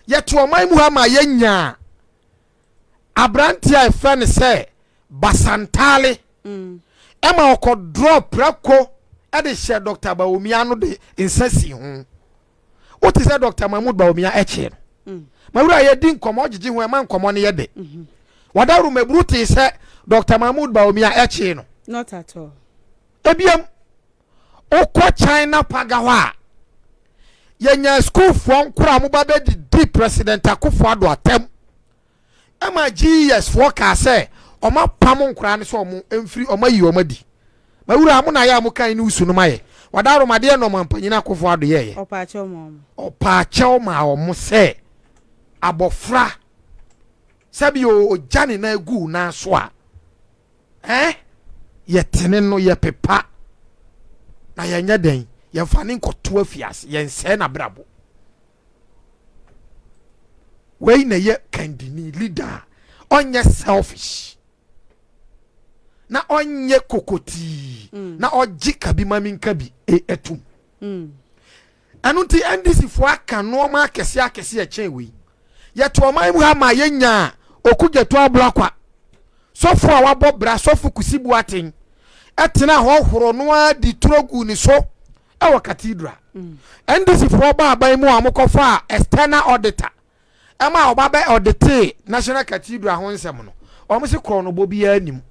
Yɛte ɔman mu ha ma yɛnyaa aberanteɛ a yɛfrɛ no sɛ Basantale ɛma ɔkɔdrɔ prako de hyɛ Dr. Bawumia no de nsa si ho. Wote sɛ Dr. Mahmoud Bawumia ɛkyee no. Mawura, yɛdi nkɔmmɔ ɔgyegye ho, ɛma nkɔmmɔ no yɛ de. Wadawuro maburu tee sɛ Dr. Mahmoud Bawumia ɛkyee no. Not at all. Ebiam, wokɔ China Paga hɔ a, yɛnya sukuufoɔ nkora a moba bɛdidi President Akufo Addo atɛm ɛma GES foɔ kaa sɛ ɔma pam nkora no sɛ ɔmo mfiri, ɔmo ayi ɔmo adi. Mawura, mo na yɛ a mo kan ne wusu no ma yɛ wadaromadeɛ na ɔmampanyin Akufo Addo yɛɛyɛ. Ɔpaakyɛw ma ɔmo. Ɔpaakyɛw ma ɔmo sɛ abɔfra sɛbi ogya ne nan gu nan so a, yɛtene no, yɛpepa na yɛnyɛ den, yɛmfa ne nkɔto afiase, yɛnsɛe n'abrabɔ. Wei na yɛ kandini leader a ɔnyɛ selfish na ɔnyɛ kokotii na ɔgye kabi ma mi nka bi ɛtum. Ɛno nti NDC foɔ aka nneɛma akɛseɛ akɛseɛ ɛkyɛn wei. Yɛto ɔman mu ha ma yɛnya Okudzeto Ablakwa, sɔfo a wabɔ bra, sɔfo Kusi Boateng ɛtena hɔ horo no ara di turo gu ne so ɛwɔ cathedral. NDC foɔ ba aban mu a, wɔkɔfa a external auditor ɛma ɔba bɛ audit National Cathedral ho nsɛm no, wɔn si korɔ no bɔ biara nim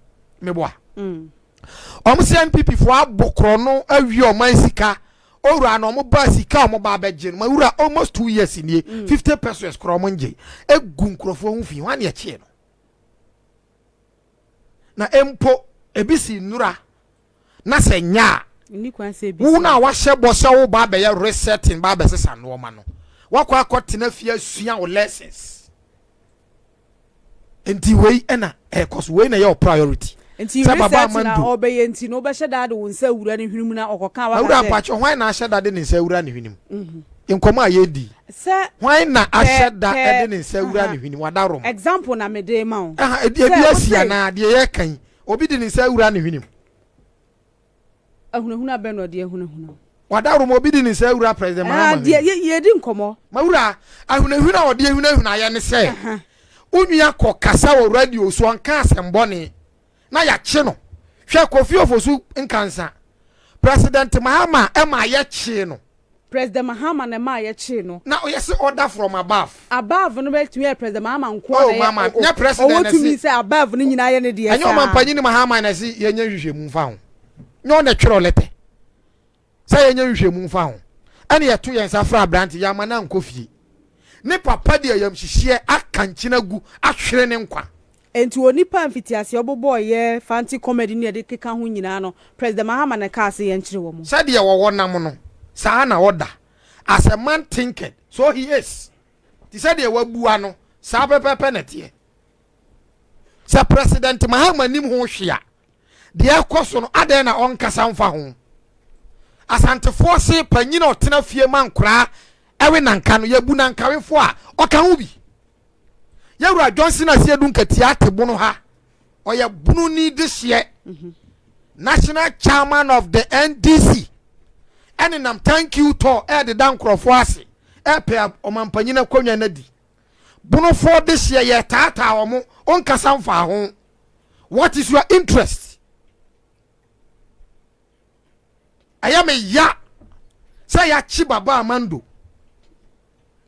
meboa. Wɔn si NPP foɔ abɔ korɔ no awie ɔman sika owura na wɔn ba sika a wɔn ba abɛgye no. Ma wura, almost 2 years nie, 50 pesewas korɔ wɔn ngye egu nkurɔfoɔ ho fi wɔn ani ɛkyeɛ no na mpo ebi si nnura na sɛ nya a Nni kwan sɛ ebi wo si. na wahyɛ bɔ sɛ wo ba abɛyɛ resetting, ba abɛsesa nneɛma no, wakɔ akɔtena fie asua wo lessons. Nti wei ɛna ɛkɔ so, wei na ɛyɛ wo priority. Nti sɛ Baba research na Amando. ɔbɛyɛ nti na wobɛhyɛ daa de wo nsa wura ne hwene mu na ɔkɔka Awura waka sɛ mpakyɛ, hwan na ahyɛ da de ne nsa wura ne hwenem? Nkɔmɔ a yɛdi, sɛ hwan na ahyɛ da pɛ- ɛde ne nsa wura ne hwenem? Wadarom. Example na mede ma wo. Aha, ebi Sɛ ebi asi wose- anaa deɛ yɛka yi, obi de ne nsa wura ne hwenem? Ahunahuna bɛn na ɔde ahunahuna? Wadarom, obi de ne nsa wura President Ah, Mahama deɛ hwenem? yɛdi nkɔmmɔ. Mawura, ahunahuna a ɔde ahunahuna ayɛ ne sɛ onua kɔ kasa wɔ radio so, ɔnka asɛmbɔne na yɛakye no. Hwɛ Kofi Ofosu Nkansa, President Mahama ɛma yɛkyee no. President Mahama na ɛma yɛkyee no. Na ɔyɛ sɛ order from above. Above no bɛtumi yɛ President Mahama nko. Oh, a na Mama, nyɛ president ɔwɔ na tumi si- sɛ above no nyinaa yɛ ne deɛ. Ɛnyɛ ɔmampanyin Mahama na ɛsi yɛnyɛ nhwehwɛmu mfa ho? Nyɛ ɔna twerɛ letter sɛ yɛnyɛ nhwehwɛmu mfa ho, ɛne yɛto yɛn nsa fra aberante yɛama no ankɔ fie, ne papa de ayamhyehyeɛ aka nkyena gu ahwere ne nkwa. Nti onipa mfitiaseɛ ɔbobɔ yɛ Fanti Comedy ne yɛde keka ho nyinaa no, President Mahama na kaa se yɛnkyerɛ wɔ mu. Sɛdeɛ wɔwɔ nam no saa na ɔda. As a man thinketh, so he is. Te sɛdeɛ wabua no saa pɛpɛpɛ na teɛ sɛ President Mahama nim ho hwe a, deɛ ɛkɔ so no, adɛn na ɔnkasa mfa ho? Asantefoɔ se panyin a ɔtena fie ma nkoraa ɛwe nanka no, yɛbu nankawefoɔ a ɔka ho bi. Yɛwura Johnson Asiedu Nketia te Bono ha, ɔyɛ Bununi de hyeɛ, national chairman of the NDC, ɛne nam thank you tour ɛdeda nkurɔfoɔ ase, ɛpɛ ɔmampanyin akonnwa no adi. Bonofoɔ de hyeɛ yɛ taataa wɔn, ɔnkasa mfa ho. What is your interest? Ɛyɛ me ya sɛ yɛakye Baba Amando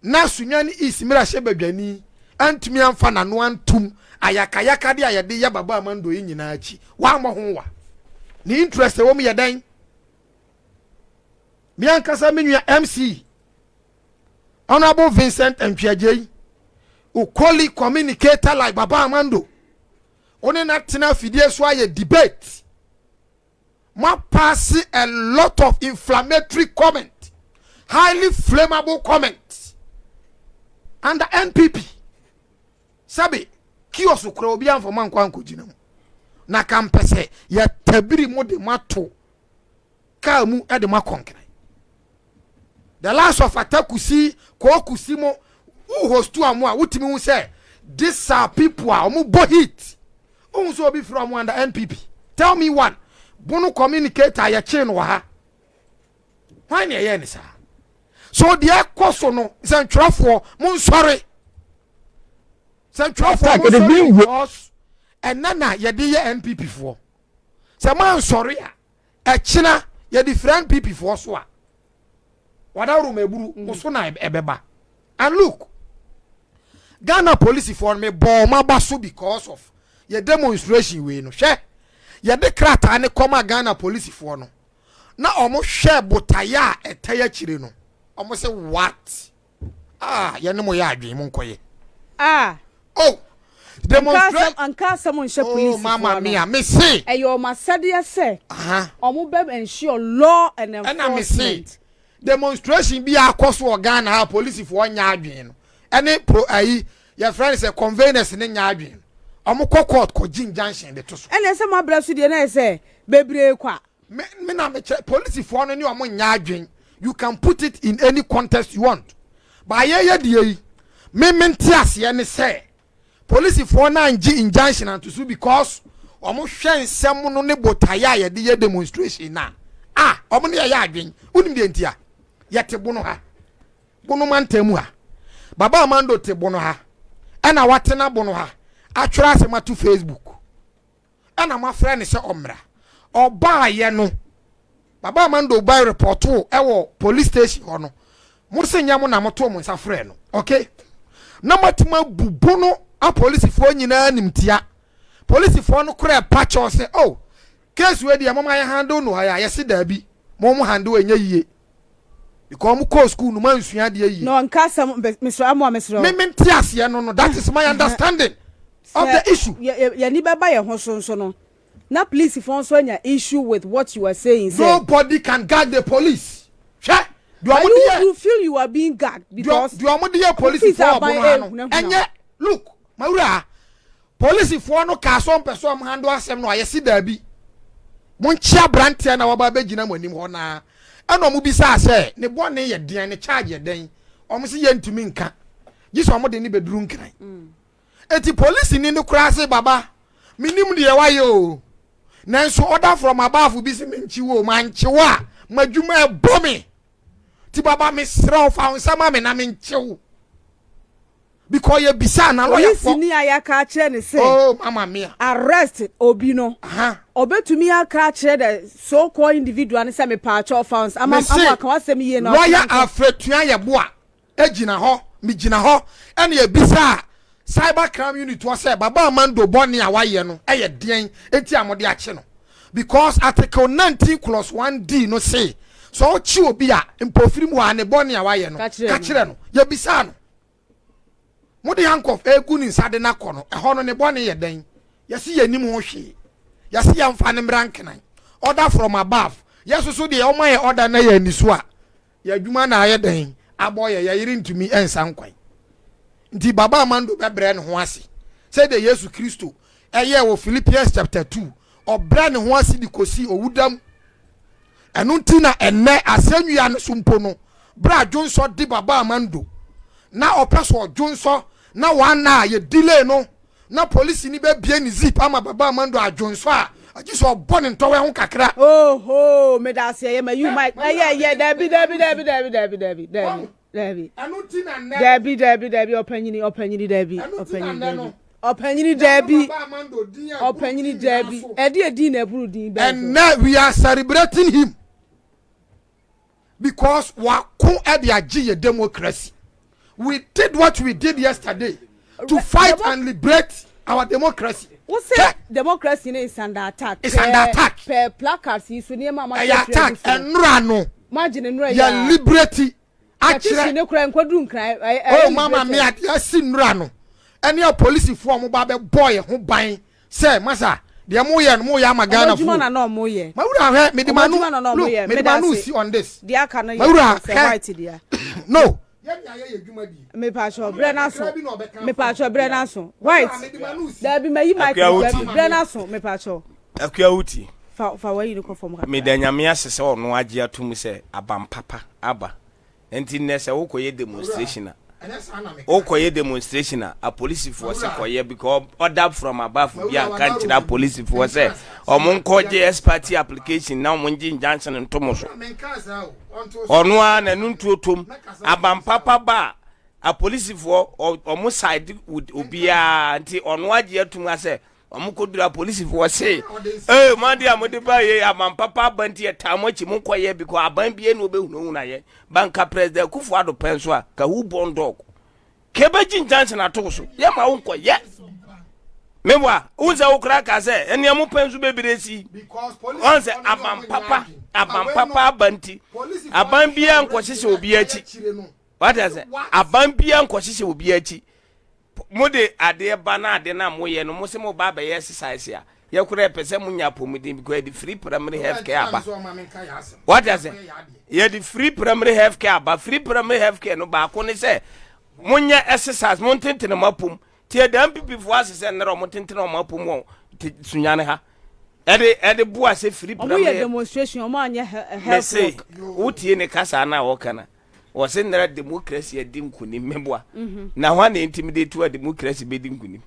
na Sunyani East mmirahyɛ badwani antumi amfa n'ano antum ayakayaka de a yɛde yɛ Baba Amando yi nyinaa akyi, wammɔ ho wa ne interest ɛwɔ mu yɛ dɛn? Me ankasa me nua MC Honourable Vincent Antwiagyei, okoli communicator like Baba Amando, one na tena afidie so ayɛ debate, mo pass a lot of inflammatory comment, highly flammable comment under NPP. Sɛbi, kiosk kura obi anfɔma nkɔ ankɔgyina mu na ka mpɛ sɛ yɛtabiri mo de mo ato kaa mu de mo akɔnkran. The last of Atakusi Kookusi mo wo host a mo a wotumi hu sɛ these are people a wɔn bɔ heat. Ohun sɛ obi fira wɔn under NPP. Tell me one Bono communicator yɛkyee no wɔ ha. Hwan na ɛyɛ ne saa? So deɛ ɛkɔ so no, nsɛntwerɛfoɔ mo nsɔre, nsɛntwerɛfoɔ mo nsɔre because ɛnɛ na yɛde yɛ NPP foɔ. Sɛ mo ansɔre a, ɛkyena yɛde fira NPP foɔ so a, wadaworo ma eburu wo so na ɛbɛba. And look, Ghana polisifoɔ no mebɔɔ ɔmo aba so because of yɛ demonstration wei no. Hwɛ, yɛde krataa ne kɔma Ghana polisifoɔ no na ɔmo hwɛ botaeɛ a ɛtɛ akyire no, ɔmo sɛ what? Ah, yɛne mo yɛ adwene, mo nkɔyɛ. Ah. Oh, demonstrate. Anka asɛm nhyɛ Oh, polisifoɔ mama no. mia, me se. Ɛyɛ ɔmo asɛdeɛ sɛ ɔmo bɛ ensure law and Ɛna me se enforcement. Demonstration bi akɔ so wɔ Ghana ha, polisifoɔ nya adwene no ɛne pro ayi yɛfrɛ no sɛ conveners ne nya adwene no, ɔmo kɔ court kɔ gye injunction de to so. Ɛna ɛsɛ mo abrɛ so deɛ na yɛ sɛ bebree kwa. Me na me kyerɛ polisifoɔ no ne ɔmo nya adwene. You can put it in any context you want, but ayɛyɛ deɛ yi me nte aseɛ ne sɛ polisifoɔ no angye injunction anto so because ɔmo hwɛ nsɛm no ne botaeɛ a yɛde yɛ demonstration na a ɔmo ne yɛyɛ adwene. Wonim deɛ nti a yɛte Bono ha, Bono mantam mu ha, Baba Amando te Bono ha, ɛna watena Bono ha atwerɛ asɛm ato Facebook, ɛna moafrɛ ne sɛ ɔmmra. Ɔbaayɛ no, Baba Amando ba report ɛwɔ police station hɔ no, mo se nyɛ mo na motoo mo nsa frɛ no. Okay, na moatumi abu Bono apolisifoɔ nyinaa nimtia. Polisifoɔ no korɛ pa kyɛw sɛ, oh, case wei deɛ moma yɛ handle no ha yɛ a, yɛse daabi, mo handle ɛnyɛ yie because mo kɔɔ school no mo ansua adeɛ yie. Na ɔnka asɛm mesrɛ amoa, mesrɛ. Me nte aseɛ no, that is my understanding of the issue. Yɛni bɛba yɛn ho so nso no na polisifoɔ nso anya issue with what you are saying sɛ. Nobody can gag the police. Hwɛ deɛ But ɔmo de you yɛ you feel you are being gagged because. Deɛ ɔmo de yɛ polisifoɔ ɔbo no ha no ɛnyɛ. Look, mawura, polisifoɔ no kaa so mpɛ so ɔmo handle asɛm no a, yɛsi daabi, mo nkye aberanteɛ na waba abɛgyina mo anim hɔ naa. Ɛna ɔmo bisa sɛ ne bɔne yɛ deɛn, ne charge yɛ dɛn? Ɔmo si yɛntumi nka gye sɛ ɔmo de ne bɛduru Nkran. Eti polisini no koraa se, baba, minim deɛ wayɛ o, nanso order from above bi si mi nkyi wo, ma nkyi wo a, ma adwuma ɛbɔ me ti. Baba, mesrɛ wo, fa wo nsa ma me na me nkyi wo because yɛ bisa na lawyer fɔ. Polisini a yɛaka akyerɛ ne sɛ. Oh, mama mia. Arrest obi no. Ɔbɛtumi aka akyerɛ the so called individual ne sɛ mepaakyɛ ɔfa nsa ama ama aka wasɛm yie na. Lawyer Alfred Tuah-Yeboah egyina hɔ, mi gyina hɔ, ɛna ebisa a cyber crime unit wɔ sɛ Baba Amando bɔne a wayɛ no ɛyɛ deɛn eti a mode akye no? Because article 19 clause 1 d no say sɛ ɔkye obi a mpofiri mu a, ne bɔne a wayɛ no Ka kyerɛ ka no. kyerɛ no. Yɛbisa no, mode handcuff egu ne nsa de n'akɔ no ɛhɔ no, ne bɔne yɛ dɛn? Yɛsi yɛ nim ho hwee, yɛsi yɛmfa ne mmra Nkenan. Order from above, yɛsoso deɛ ɔma yɛ order na yɛ ani so a, yɛ adwuma na ayɛ dɛn abɔ yɛ yɛyere ntumi nsa nkwan. Nti Baba Amando bɛbrɛ ne ho ase sɛdeɛ Yesu Kristo ɛyɛ wɔ Philippians chapter 2, ɔbrɛ ne ho ase de kɔsi owudam. Ɛno nti na ɛnɛ asɛnnua no so mpo no, berɛ a dwonsɔ de Baba Amando na ɔpɛ so ɔdwonsɔ na wana a yɛ delay no na polisi ni bɛbie ne zip ama Baba Amando adwonsɔ a, agye sɛ ɔbɔ ne ntɔwɛ ho kakra. Oho, meda ase. Ɛyɛ ma you mic ɛyɛ ɛyɛ. Dabi, dabi, dabi, dabi, dabi, dabi, dabi, dabi. Ɛno nti na nnɛ Dabi, dabi, dabi, ɔpanyini, ɔpanyini, dabi. Ɛno nti na Ɔpanyini nnɛ dabi. no Ɔpanyini, dabi. Baba Amando din a ɛboro Ɔpanyini din nyinaa dabi. so. Ɛde edin na ɛboro din bɛn so? Ɛnɛ we are celebrating him because wako ɛde agye yɛ democracy. We did what we did yesterday to fight and liberate our democracy. Wo sɛ democracy no is under attack. It's under attack. Pɛ placards yi so nneɛma a ma Ɛyɛ attack ɛnura no. Mo agye ne nura yi Yɛ liberate Petition akyerɛ ne kura nkɔduru Nkran ɛyɛ Oh, mama mi, adeɛ asi nnura no ɛne apolisifoɔ a wɔn ba bɛ bɔ yɛ ho ban sɛ masa deɛ mo yɛ no, mo yɛ ama Ghana fo. Ɔmo adwuma na na ɔmo yɛ. Mawura, hwɛ, mede ma Ɔmo adwuma na no na ɔmo look yɛ. mede ma no si on this. Deɛ aka no yɛ Mawura, sɛ hwɛ. white deɛ. No, yɛn ni ayɛ yɛ dwuma di. Mepatwɔ brɛ n'aso, mepatwɔ brɛ n'aso, white. Dabi, ma yi mic. Akua Wuti. Dabi, brɛ n'aso, mepatwɔ. Akua Wuti. Fa wayi no kɔ fam kakra. Meda Nyame ase sɛ ɔno agye atom sɛ aban papa aba. Nti nnɛ sɛ wokɔyɛ demonstration a. Wokɔyɛ demonstration a, apolisifoɔ sɛ kɔyɛ because order from above bi anka nkyerɛ apolisifoɔ sɛ ɔmo nkɔgye ex parte application na ɔmo ngye injunction nto mo so. Ɔno ara na ɛno ntuo tom. Abampapa ba a, apolisifoɔ ɔmo side with obiara nti ɔno agye atum asɛ Wɔn kɔduru apolisifoɔ se, ee mo adeɛ a mode ba yei aban papa aba nti yɛtaa mo akyi monkɔ yɛ because aban bie na ɔbɛhunahuna yɛ ba nka President Akufo Addo pɛn so a ka who born dog ka ɛbɛgye injunction ato wo so yɛma wo nkɔ yɛ meboa wo sɛ wo koraa ka sɛ ɛnea mo pɛn so bebree si wɔn sɛ aban papa aban papa aba nti aban biara nkɔhyehyɛ obi akyi wate ase aban biara nkɔhyehyɛ obi akyi Mo de adeɛ ba na ade no a moyɛ no mo se mo ba abɛyɛ exercise a, yɛ koraa yɛpɛ sɛ mo nya apɔmuden because yɛde free primary health care aba. Wate ase? Yɛde free primary health care aba. Free primary health care no baako ne sɛ monyɛ exercise, montentene mo apom. Ti yɛda MPP foɔ ase sɛ nnɛrɛ ɔmo tentene ɔmo apom wɔ Sunyani ha. Ɛde ɛde boa sɛ free primary. Ɔmo yɛ demonstration, ɔmo anyɛ health work. Mese, wotie ne kasa na ɔka na. Wɔse nnɛra democracy adi nkunim meboa. Na hwan na intimidate a democracy bɛdi nkunim?